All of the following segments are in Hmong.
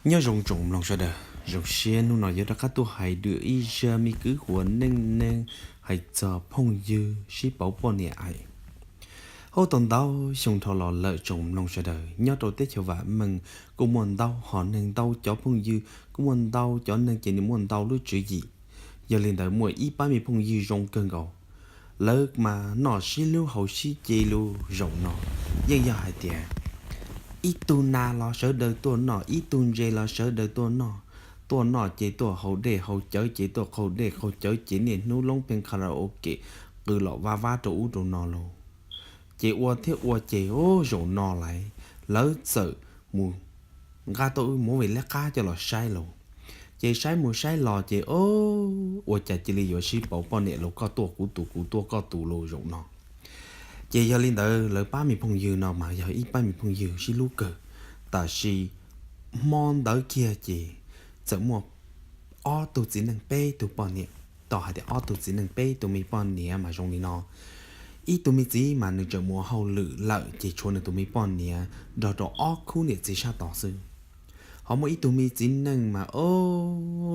Nyob zoo tsoom mloog sawv daws, zoo siab hnub no yuav rov qab tuaj hais dua ib zaj me kwv huam neej neeg hais txog phooj ywg sib pauv poj niam aim. Hauv tau ntau xyoo dhau los lawm tsoom mloog sawv daws, nyob rau teb chaws vam meej kuj muaj ntau hom neeg ntau cov phooj ywg, kuj muaj ntau cov neeg ces nws muaj ntau lub tswv yim. Yog li ntawd muaj ib pab me phooj ywg zoo kawg nkaus, lawv mas noj sib hlub haus sib ce lug. Zaum no yeej yog hais tias ib tug nas los sawv daws tuaj noj, ib tug ntses los sawv daws tuaj noj. Tuaj noj ces tuaj haus dej haus cawv ces tuaj qaug dej qaug cawv ces niaj hnub loob pheej karaoke qw los vab vab rau ub rau no lug. Ces ua thiab ua ces zaum no lawv, lawv txawm mus nqa tau ib movie lab qab coj los saib lug. Ces saib mus saib los ces ua cas cia li yuav sib pauv poj niam lug, koj tuaj kuv tus kuv tuaj koj tus lug zaum no. Ces yog li ntawd lawv pab me phooj ywg no mas yog ib pab me phooj ywg sib hlub kawg, tab sis hmo ntawd kiag ces txawm muaj ob tug txiv neej peb tug poj niam, tau hais tias ob tug txiv neej peb tug me poj niam mas zoo li no. Ib tug me txiv mas nws tseem mus ua hauj lwm lawm ces tshuav nws tus me poj niam nrog rau ob khub niam txiv sab tod xwb. Ho muaj ib tug me txiv neej mas o,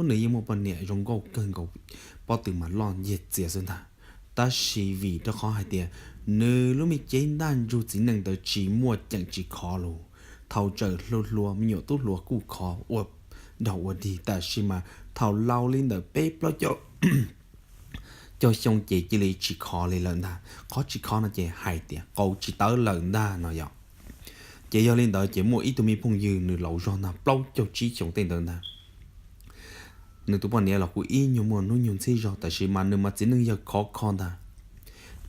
nws yeej muaj poj niam zoo nkauj kawg nkaus, pob tw mas loj nyiag txias xwb ntag. Tab sis vim rau qhov hais tias nws lub me cev ntaj ntsug txiv neej ntawd tsis muaj ceem tsis khov lug, thaum tseem hluas hluas me nyuam tub hluas kuj khov ua dog ua dig, tab sis mas thaum laus li ntawm peb plaub caug xyoo ces cia li tsis khov li lawm ntag. Qhov tsis khov no ces hais tias qau tsis tawv lawm ntag no yom. Ces yog li ntawd ces muaj ib tug me phooj ywg nws laus zog ntag, plaub caug tsib xyoo tej ntawd ntag. Nws tus poj niam los kuj ib nyuag muaj hnub nyoog ntxhib zog, tab sis mas nws mas txiv neej yawg khov kho ntag.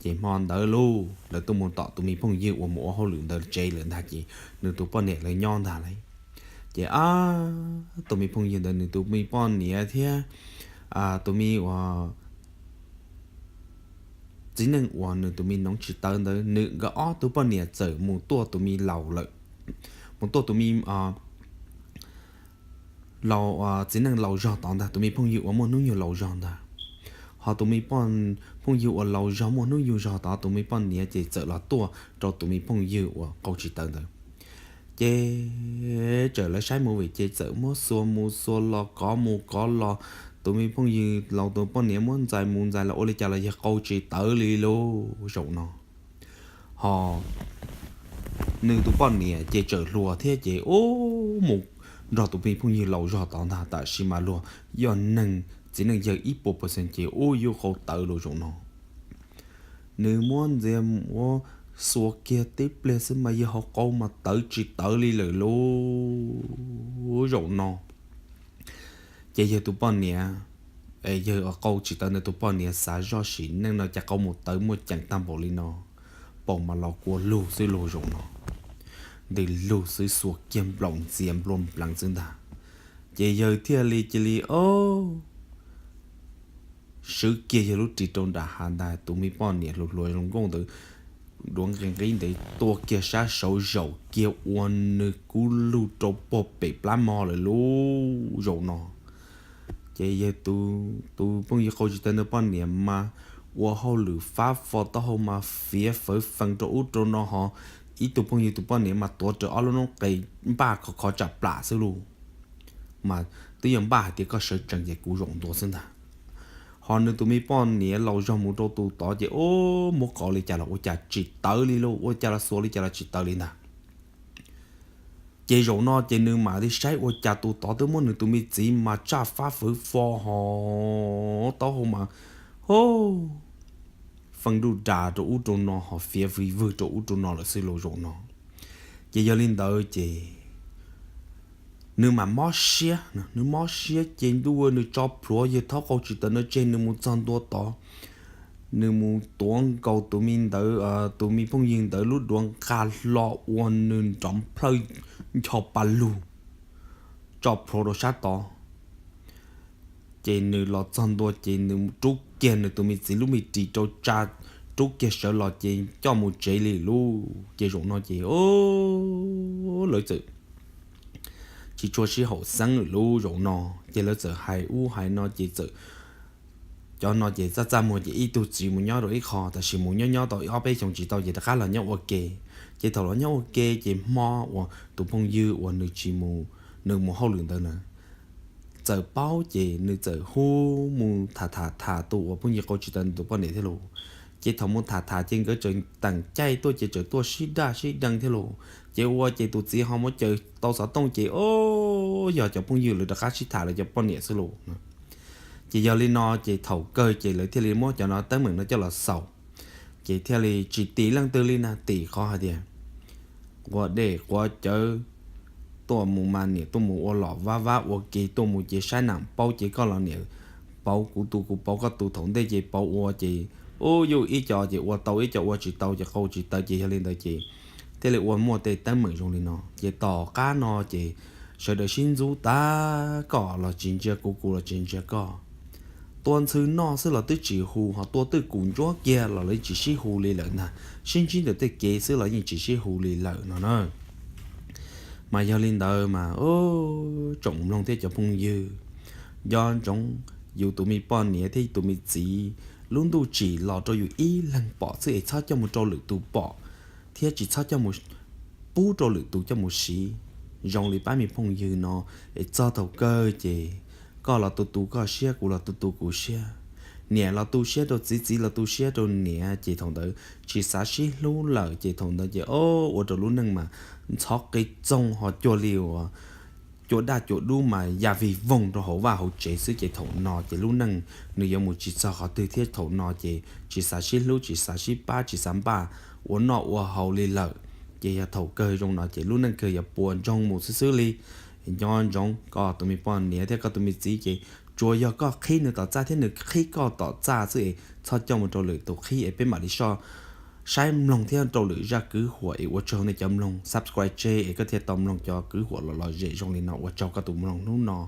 Ces hmo ntawd lauj, lawv tuaj mus tom tus me phooj ywg uas mus ua hauj lwm ntawd tsev lawm ntag, ces nws tus poj niam lawv nyob ntag lauj. Ces tus me phooj ywg ntawd nws tus me poj niam thiab tus me uas txiv neej uas nws tus me noov tsis tawv ntawd, nws nkawd ob tug poj niam txawm mus tuaj tus me laus lawm, mus tuaj tus me laus, txiv neej laus zog tod ntag, tus me phooj ywg uas muaj hnub nyoog laus zog ntag. Ho tus me phooj ywg uas laus zog muaj hnub nyoog zog tod, tus me poj niam ces txawm los tuaj rau tus me phooj ywg uas qau tsis tawv ntawd. Ces txawm lawv saib movie ces txawm muab xuas mus xuas los, kov mus kov los, tus me phooj ywg laus tus poj niam muab ntxais mus ntxais los, ua li cas los yawg qau tsis tawv li lauj zaum no. Ho nws tus poj niam ces tseem hluas thiab ces ub mus nrog tus me phooj ywg laus zog tod ntag, tab sis mas luag yog neeg txiv neej yawg ib puas percent ces ub yuav qau tawv lauj zaum no. Nws muab ntxias ua xuas kiag tib pliag xwb mas yawg hauv qau mas tawv tsis tawv li lawm lauj zaum no. Ces yawg tus poj niam, yawg qau tsis tawv ntawd tus poj niam xav zoj sim neej no cas qau mus tawv muaj ceem tag npaum li no, paum mas los kua lug xwb lauj zaum no. Ntws lug xwb xuas kiag nplaum ntxias nplua npleev xwb ntag. Ces yawg thiaj li cia li o swb kiag yawg lub ris rau nram hav ntag, tus me poj niam hluas hluas zoo nkauj ntawd duav nqi nqib ntawd tua kiag sab saud zaum kiag ua nws kub lug rau puag pem plab mog lawm lauj zaum no. Ces yawg tus phooj ywg qau tsis tawv ntawd poj niam mas ua hauj lwm fab fo taub hau mas fiav fawv fees rau ub rau no ho, ib tug phooj ywg tus poj niam mas tuav rawv ob lub noob qes npaj khov khov tsam plam xwb lauj. Mas twb yog npaj hais tias koj sawv tsees ces kuv zaum ntua xwb ntag. Ho nws tus me poj niam laus zog mus rau tus tod ces ub muab kov li cas los ua cas tsis tawv li lauj, ua cas los xuas li cas los tsis tawv li ntag. Ces zaum no ces nws mam li saib ua cas tus tod twb muab nws tus me txiv mas tsaj fab fawv fo ho taub hau mas ho feej duj das rau ub rau no ho fiav vwg vwg rau ub rau no lawm xwb lauj zaum no. Ces yog li ntawd ces nws mam mob siab, nws mob siab ces ntuj nws tso plhuav yawg thaub qau tsis tawv ntawd tseg nws mus txog ntua tod. Nws mus tuav nkaus tus me ntawd, tus me phooj ywg ntawd lub duav nqaj hlo ua nws nrov nplhawj ncho pa lug tso plhuav rau sab tod. Ces nws los txog ntua ces nws rub kiag nws tus me txiv lub me ris rau tsa, rub kiag sawv los ces coj mus tsev li lauj. Ces zaum no ces lawv txawm tsis tshua sib haum xeeb lawm lauj zaum no. Ces lawv txawm hais ub hais no ces txawm, cov no ces txaj txaj muag ces ib tug txiv mus nyob rau ib qho, tab sis mus nyob nyob tau ob peb xyoos tsis tau ces rov qab los nyob ua ke. Ces thaum los nyob ua ke ces hmo uas tus phooj ywg uas nws tsis mus nws mus hauj lwm ntawd na, txawm paub ces nws txawm hu mus tham tham tham tus uas phooj ywg qau tsis tawv tus poj niam thiab lauj. Ces thaum mus tham tham ces nkawd tseem teem caij tuaj ces tseem tuaj sib daj sib deev thiab lauj. Ces ua ces tus txiv ho muab caws tau xov tooj ces o, yog cov phooj ywg lawv rov qab sib tham lawv cov poj niam xwb lauj. Ces yog li no ces thaum kawg ces lawv thiaj li muab cov no teeb meem no coj los xaus. Ces thiaj li tsis tim leej twg li na, tim qhov hais tias quav dej quav cawv tuaj mus mas niam tuaj mus ua lom vab vab ua ke tuaj mus ces saib nam paub ces koj los niam pauv kuv tus kuv pauv koj tus thaum ntej ces pauv ua ces ub yuj ib co ces ua tau ib co ua tsis tau ces qau tsis tawv ces yog li ntawd ces thiaj li ua muaj tej teeb meem zoo li no. Ces tom qab no ces sawv daws sib ntxub tag, koj los tsis ntsia kuv kuv los tsis ntsia koj. Tua ntxhw noj xwb los twb tsis hu, ho tua twj kum ntsuab kiag los lawv tsis sib hu li lawm ntag, sib ntsib ntawm tej kev xwb los yeej tsis sib hu li lawm no na. Mas yog li ntawd mas tsoom mloog thiab cov phooj ywg, nco ntsoov yus tus me poj niam thiab tus me txiv, lub ntuj tsim los rau yus ib leeg pom xwb es txhob coj mus rau lwm tus pom, thiab tsis txhob coj mus pub rau lwm tus coj mus siv. Zoo li pab me phooj ywg no, es txog thaum kawg ces koj los tu tu koj siab, kuv los tu tu kuv siab, niam los tu siab rau txiv, txiv los tu siab rau niam, ces thaum ntawd tsis xav sib hlub lawm ces thaum ntawd ces o, ua rau lub neej mas ntxhov qis txoog ho cuag li uas cua daj cua dub mas ya vig voog rau hauv vaj hauv tsev xwb ces thaum no ces lub neej nws yuav mus tsis txog qhov twg thiab thaum no ces tsis xav sib hlub, tsis xav sib pab, tsis xav npaj ua noj ua haus li lawm. Ces yog thaum kawg zoo no ces lub neej kawg yuav puas ntsoog mus xwb xwb li. Nco ntsoov koj tus me poj niam thiab koj tus me txiv ces tsuas yog koj qhib nws tom txaj thiab nws qhib koj tom txaj xwb es txhob coj mus rau lwm tus qhib es peb mam li soj saib mloog thiab rau lwm zaj kwv huam es ua tsaug nej cov mloog subscribe tseg es koj thiaj tau mloog cov kwv huam los lom zem zoo li no. Ua tsaug koj tus mloog hnub no.